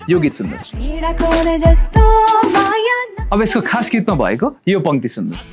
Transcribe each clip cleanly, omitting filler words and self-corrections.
यो गीत सुन्नुहोस्। अब यसको खास गीतमा भएको यो पंक्ति सुन्नुहोस्।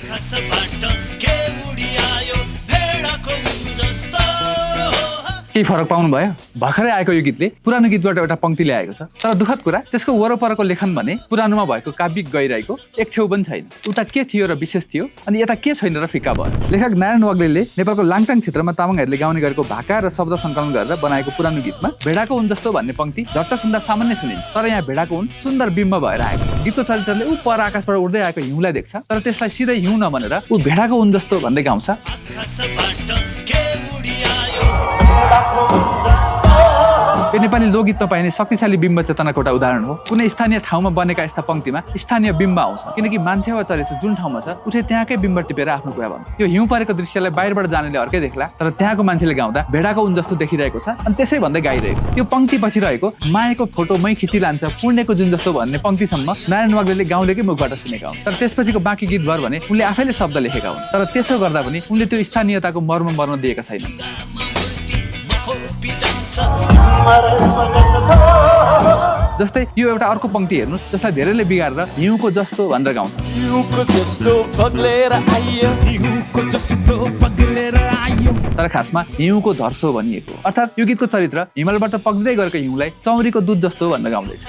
केही फरक पाउनु भयो? भर्खरै आएको यो गीतले पुरानो गीतबाट एउटा पंक्ति ल्याएको छ, तर दुःखद कुरा त्यसको वरपरको लेखन भने पुरानोमा भएको काव्यिक गहिराईको एक छेउ पनि छैन। उता के थियो र विशेष थियो अनि यता के छैन र फिक्का भयो। लेखक नारायण वाग्लेले नेपालको लाङटाङ क्षेत्रमा तामाङहरूले गाउने गरेको भाका र शब्द सङ्कलन गरेर बनाएको पुरानो गीतमा भेडाको उन जस्तो भन्ने पंक्ति झट्ट सुन्दा सामान्य सुनिन्छ, तर यहाँ भेडाको उन सुन्दर बिम्ब भएर आएको छ। गीतको चरित्रले ऊ पर आकाशबाट उड्दै आएको हिउँलाई देख्छ, तर त्यसलाई सिधै हिउँ नभनेर ऊ भेडाको उन जस्तो भन्दै गाउँछ। यो नेपाली लोकगीतमा पाइने शक्तिशाली बिम्ब चेतनाको एउटा उदाहरण हो। कुनै स्थानीय ठाउँमा बनेका यस्ता पंक्तिमा स्थानीय बिम्ब आउँछ, किनकि मान्छे वा चरित्र जुन ठाउँमा छ उठे त्यहाँकै बिम्ब टिपेर आफ्नो कुरा भन्छ। यो हिउँ परेको दृश्यलाई बाहिरबाट जानेले अर्कै देख्ला, तर त्यहाँको मान्छेले गाउँदा भेडाको उन जस्तो देखिरहेको छ अनि त्यसै भन्दै गाइरहेको छ। यो पंक्ति पछि रहेको मायाको फोटो मै खिचिलान्छ पुण्यको जुन जस्तो भन्ने पंक्तिसम्म नारायण वाग्लेले गाउँलेकै मुखबाट सुनेका हुन्, तर त्यसपछिको बाँकी गीतभर भने उनले आफैले शब्द लेखेका हुन्, तर त्यसो गर्दा पनि उनले त्यो स्थानीयताको मर्म मर्न दिएका छैनन्। जस्तै यो एउटा अर्को पंक्ति हेर्नुस् जसलाई धेरैले बिगारेर हिउँको जस्तो भनेर गाउँछ। तर खासमा हिउँको धर्सो भनिएको, अर्थात् यो गीतको चरित्र हिमालबाट पग्दै गरेको हिउँलाई चौरीको दुध जस्तो भनेर गाउँदैछ।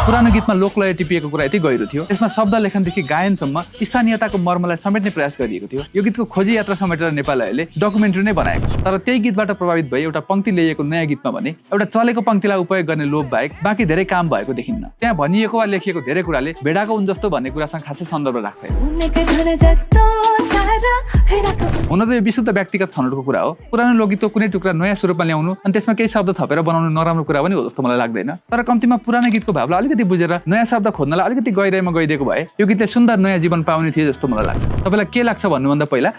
पुरानो गीतमा लोकलय टिपिएको कुरा यति गहिरो थियो, त्यसमा शब्द लेखनदेखि गायनसम्म स्थानीयताको मर्मलाई समेट्ने प्रयास गरिएको थियो। यो गीतको खोजी यात्रा समेटेर नेपालीहरूले डकुमेन्ट्री नै बनाएको छ, तर त्यही गीतबाट प्रभावित भई एउटा पंक्ति ल्याइएको नयाँ गीतमा भने एउटा चलेको पंक्तिलाई उपयोग गर्ने लोभ बाहेक बाँकी धेरै काम भएको देखिन्न। त्यहाँ भनिएको वा लेखिएको धेरै कुराले भेडाको उन जस्तो भन्ने कुरासँग खासै सन्दर्भ राख्दैन। हुन त यो विशुद्ध व्यक्तिगत छनौटको कुरा हो। पुरानो लोकगीतको कुनै टुक्रा नयाँ स्वरूपमा ल्याउनु अनि त्यसमा केही शब्द थपेर बनाउनु नराम्रो कुरा पनि हो जस्तो मलाई लाग्दैन, तर कम्तीमा पुरानो गीतको भावलाई अलिकति बुझेर नयाँ शब्द खोज्नलाई अलिकति गहिराईमा गइदिएको भए यो गीतले सुन्दर नयाँ जीवन पाउने थिए जस्तो मलाई लाग्छ। तपाईलाई के लाग्छ भन्नुभन्दा पहिला